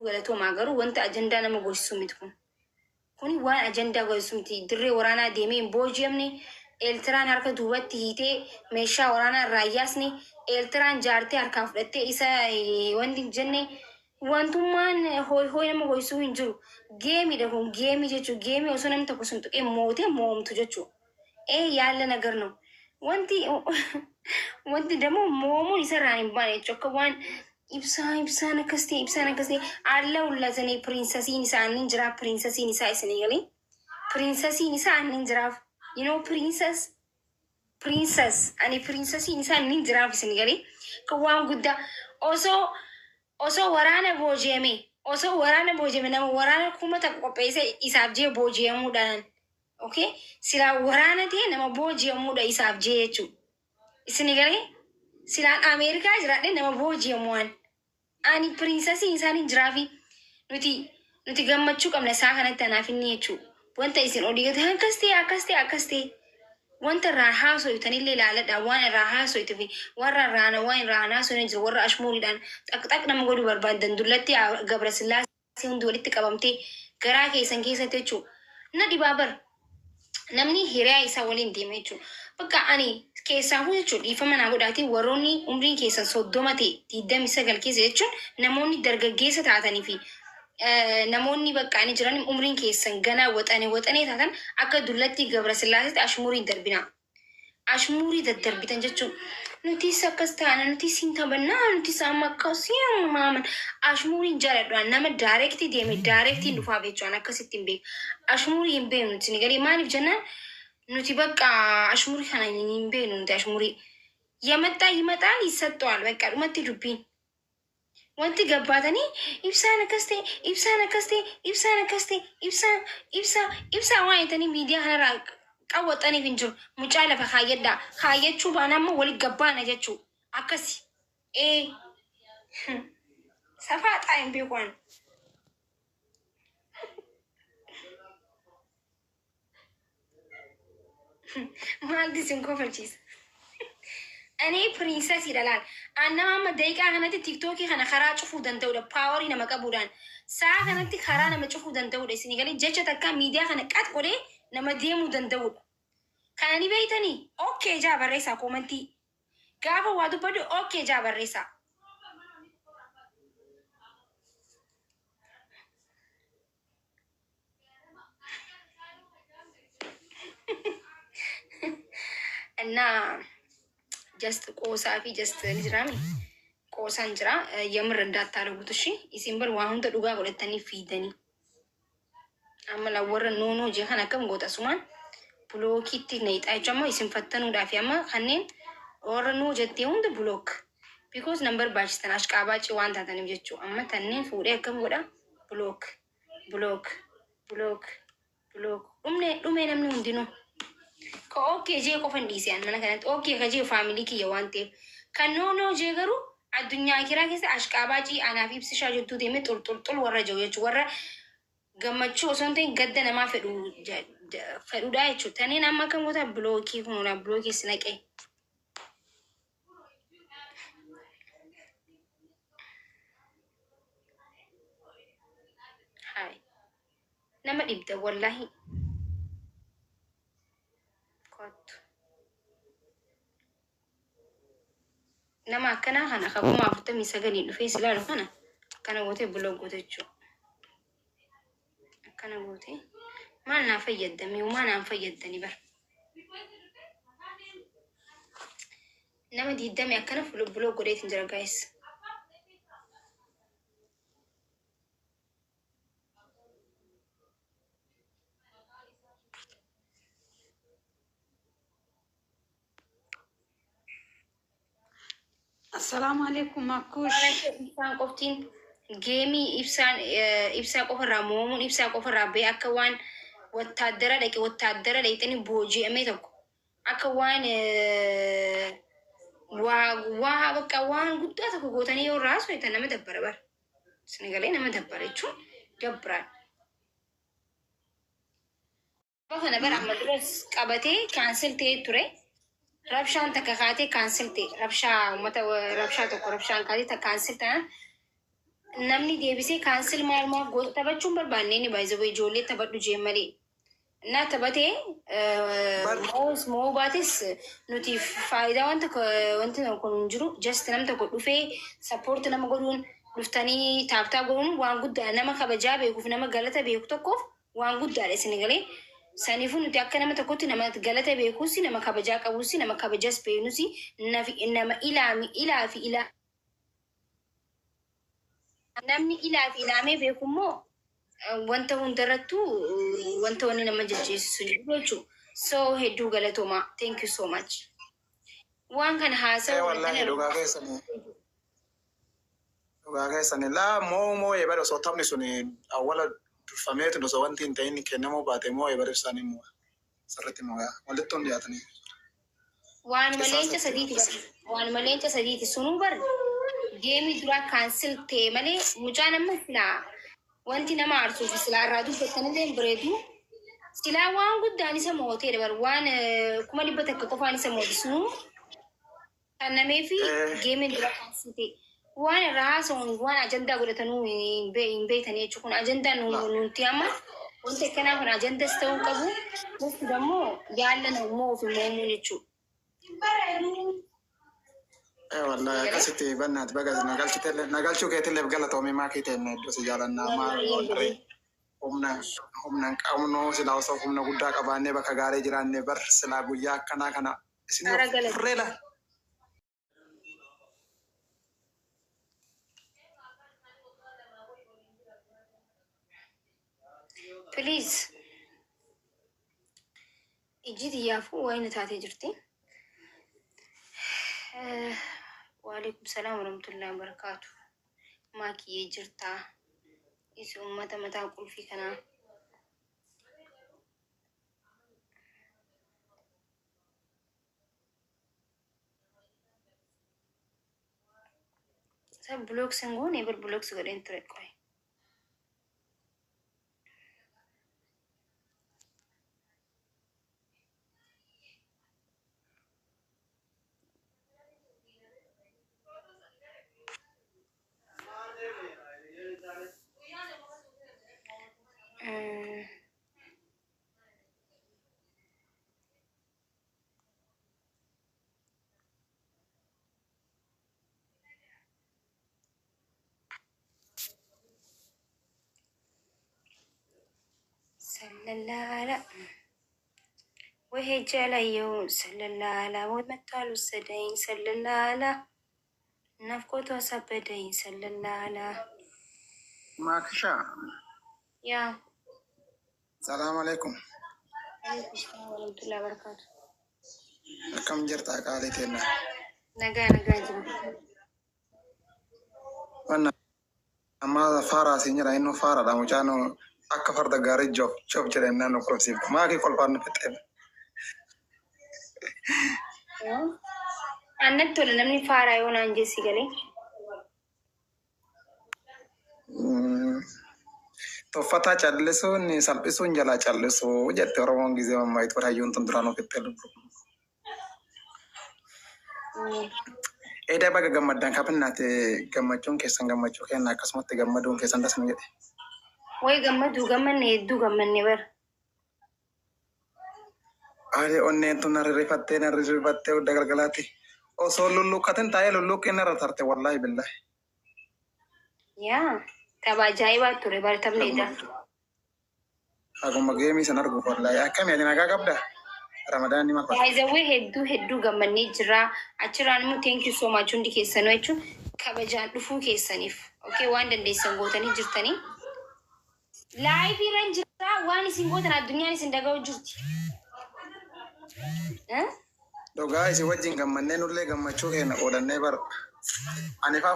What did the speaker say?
Galatoomaa garuu wanta ajandaa nama goosisu miti kun. Kuni waan ajandaa goosisu miti. Dirree waraanaa deemee hin booji'amne. Eeltiraan harka duubatti hiitee meeshaa waraanaa irraa hin yaasne. Eeltiraan jaartee harkaa fudhattee isa wanti hin jenne. Wantummaan hooy hooy nama goosisuu hin jiru. Geemiidha kun geemii jechuudha. Geemii osoo namni tokko sin tuqee mootee moomtu jechuudha. Ee yaalla nagar no. Wanti wanti dammoo moomuun isarraan hin baane jechuudha. Akka waan ibsaa ibsaan akkas ta'e ibsaan akkas ta'e alla hullatanii pirinsasiin isaa annin jiraa pirinsasiin isaa isinii galee pirinsasiin isaa annin jiraaf you know princess princess ani pirinsasiin isaa annin jiraaf isinii galee kan waan guddaa osoo osoo waraana booji'ame osoo waraana booji'ame nama waraana 1000 qopheesse isaaf jee booji'amuudhaan okay silaa waraana ta'e nama booji'amuudha isaaf jee jechuudha. Isini galee silaan Ameerikaa jiraadhe nama booji'amu waan. Ani pirinsasiin isaanii jiraafi nuti nuti gammachuu qabna isaa kanatti anaaf inni jechuudha. Wanta isin olii gadi akkas ta'e akkas ta'e akkas ta'e wanta irraa haasoytanillee ilaaladha waan irraa haasoytu fi warra irraa waan irraa haasoyne jiru warra ashmuuriidhaan xaqxaq nama godhuu barbaadan dullatti Gabrasillaasee hundi walitti qabamtee garaa keessan keessatti jechuudha. Na dhibaa bar namni hiriyaa isaa waliin deema jechuudha. Bakka ani keessaafuu jechuudha dhiifama naa godhaatii warroonni umriin keessan 30 ta'e 29 keessa jechuun namoonni dargaggeessa taatanii fi namoonni bakka ani jiran umriin keessan ganaa waxane waxanee taatan akka dullattii Gabrasillaaseetti ashmuuriin darbinaa. Ashmuurii daddarbitan jechuun nutis akkas taana nutis hin taphannaa nutis amma akkasii amma ashmuuriin jaaladhu nama daareektii deeme daareektiin dhufaaf jechuun akkasitti hin beeku. Ashmuurii hin beeknu nuti ni galee maaliif jennaan nuti bakka ashmuurii kana hin beeknu nuti ashmuurii. Yamaxxaa yimaxaal ይሰጠዋል በቃ dhumatti dubbiin. Wanti gabbaatanii ibsaan akkas ta'e ibsaan akkas ta'e ibsaan akkas ta'e ibsaan ibsaa ibsaa waan jettanii miidiyaa kanarraa qawwaxaniif hin jiru. Mucaa lafa kaayyadhaa. Kaayyachuu baanaan immoo walitti gabbaana jechuu. Akkasi. Ee. Safaaxaa hin beeku ani. Maaltu isin kofalchiisa? Ani pirinsesiidha laal. An nama amma daqiiqaa kanatti tiktookii kana karaa cufuu danda'udha. Paawarii nama qabuudhaan. Sa'a kanatti karaa nama cufuu danda'udha. Isin galee jecha takkaa miidiyaa kana qat godhee nama deemuu danda'udha. Kana ni beektanii? Okay jaa barreessaa koomantii. Gaafa waa dubbadhu okay jaa barreessaa. እና ጀስት qoosaa fi just ni jiraami qoosaan jira የምር እንዳታረጉት እሺ isin bar waa hunda dhugaa godhatanii fiidanii amma la warra noonoo jee kan akkam goota asumaan bulookiitti naqxaa jechuun amma isin fattanuudhaaf amma kanneen warra noo jettee hunda bulook because nan barbaachistan ashqaabaacii waan taataniif jechuu amma tanneen fuudhee akkam godha bulook block block block dhumne dhumee namni hundinuu ka okay jee qofa hin dhiise an mana kanatti okay ka jee faamilii kiyya waan ta'eef kan no no jee garuu addunyaa akiraa keessa ashqaabaacii anaaf ibsishaa jettuu deemee xulxulxul warra jiru jechuudha warra gammachuu osoo hin ta'in gadda namaa fedhu fedhudha jechuudha tanneen amma akkam goota bilookii kunuudha bilookii si naqee. Haay. Nama dhibda wallahi. Kottu. Nama akkanaa kana ka 49,000 dhufee si ilaalu kana akkana gootee block goote jechuudha. Akkana gootee maal naa fayyadda mi'umaa naan fayyaddani bar. Nama diiddami akkana block godheetiin jira guys. Assalaamu alaikum Akkush. Ibsaan qoftiin geemii ibsaan ibsaa qofa irraa moomuun ibsaa qofa irraa ba'ee akka waan wattaaddara dhaqe wattaaddara dhaqxanii booji'amee tokko akka waan waa waa bakka waan guddaa tokko gootanii yoo irraa haasoftan nama dabbara bara. Sinigalee nama dabbara jechuun dabbiraan. Tapha kana bara amma duras qabatee kaansel ta'ee ture. Rabshaan takka kaatee kaansel ta'e. Rabshaa uummata rabshaa tokko rabshaan kaatee takka kaansel ta'an Namni deebisee cancel maal maal goota taphachuun barbaanne inni baay'ee ijoollee taphadhu jee malee. Na taphatee Bar mo'us mo'uu baates nuti faayidaa wanta wanti kun hin jiru. Just nam tokko dhufee support nama godhuun, dhuftanii tap tap godhuun waan guddaa, nama kabajaa beekuuf, nama galata beeku tokkoof waan guddaadha isin galee. Saniifuu nuti akka nama tokkotti nama galata beekuus, nama kabajaa qabuus, nama kabajas beeknus, nama ilaa fi ilaa namni ilaa fi ilaamee beeku immoo wanta hundarrattuu wanta wanni nama jajjeessisu hin jiru jechuudha. So hedduu galatoomaa. Thank you so much. Waan kana haasa'u Wallaahi dhugaa keessanii. Dhugaa keessanii laa moo ebada osoo taphni sun awwala durfameetu osoo wanti hin ta'in kennamuu baate moo ebada ibsanii moo sirriitti moo walitti hin dhiyaatanii. Waanuma leenca sadiiti bar. Waanuma leenca sadiiti sunuu bar game duraa cancel ta'e malee mucaan amma silaa wanti nama aarsuuf silaa irraa dubbattanillee hin bareedu. Silaa waan guddaan isa mooteedha bar, waan 100,000 qofaan isa moote sunuu kennamee fi gameiin dura cancel ta'e. Waan irraa haasa'uun waan ajandaa godhatanuu hin beektanii jechuudha. Kun ajandaa nuti amma wanti akkanaa kun ajandas ta'uu qabu. Gosti dammoo yaalla nammoo ofi moomuu jechuudha. Wallaahi akkasitti bannaati baga nagalchitellee nagalchuu keetillee galatoomii maakii ta'e iddoo si jaalannaa maal warree humna hin qabnu. Silaa osoo humna guddaa qabaannee bakka gaarii jiraannee bar silaa guyyaa akkanaa kana isin Hara galata. furree la. Please. Ijji xiyyaafuu waa'ee na taatee jirti. Waalaikum salaam warahmatullahi wabarakaatu. Maakiyyee jirtaa? Isi uummata mataa qulfii kanaa. Isa block sin goone bar, block si godheen ture qoy. ሰለላላ ወይ ሄጄ አላየሁም። ሰለላላ ወይ መጥቶ አልወሰደኝ። ሰለላላ ናፍቆቱ አሳበደኝ። ሰለላላ ማክሻ። Yeah. ሰላም አለይኩም። አለይኩም ሰላም ወረህመቱላሂ ወበረካቱ። Akkam jirta qaalii teenya? Nagaa, nagaa jira. Wanna amma faaraa siin jira, inni faaraadha, mucaan akka farda gaarii job job jedhe innaan nu kolfsiifta. Maakii kolfaan nu fixxee. Annatti tola namni faaraa yoo naan jeessi galee. Tuffataa callisuun salphisuun jalaa callisuu jette Oromoon gizee mammaaytu hayyuun tun duraan ofitti lubbu. Eedaa baga gammaddaan kabinnaate, gammachuun keessan gammachuu kenna, akkasumatti gammaduun keessan tasuma jedhe. Way gammaduu gammanne, hedduu gammanne bara. Aadee onneen tun narrifattee narrifattee hunda galgalaatti. Osoo lulluqqatin taa'ee lulluqqin narra tarte, wallaahi billahi. Yaa tapha ajaa'ibaa ture bara taphni edaa. Akkuma game san arguuf wallaahi akkami, ati nagaa qabda? Ramadaanni maal fakkaata? Baay'izawwee hedduu hedduu gammannee jirra. Achirraan immoo thank you so much hundi keessanuu jechuun kabajaan dhufuu keessaniif. Okay, waan dandeessan gootanii jirtanii. Live irra jira, waan isin gootan addunyaan isin dhaga'u jirti. Eh? Dhugaa isin wajjin gammannee nullee gammachuu keenya qoodannee bara. Ani faa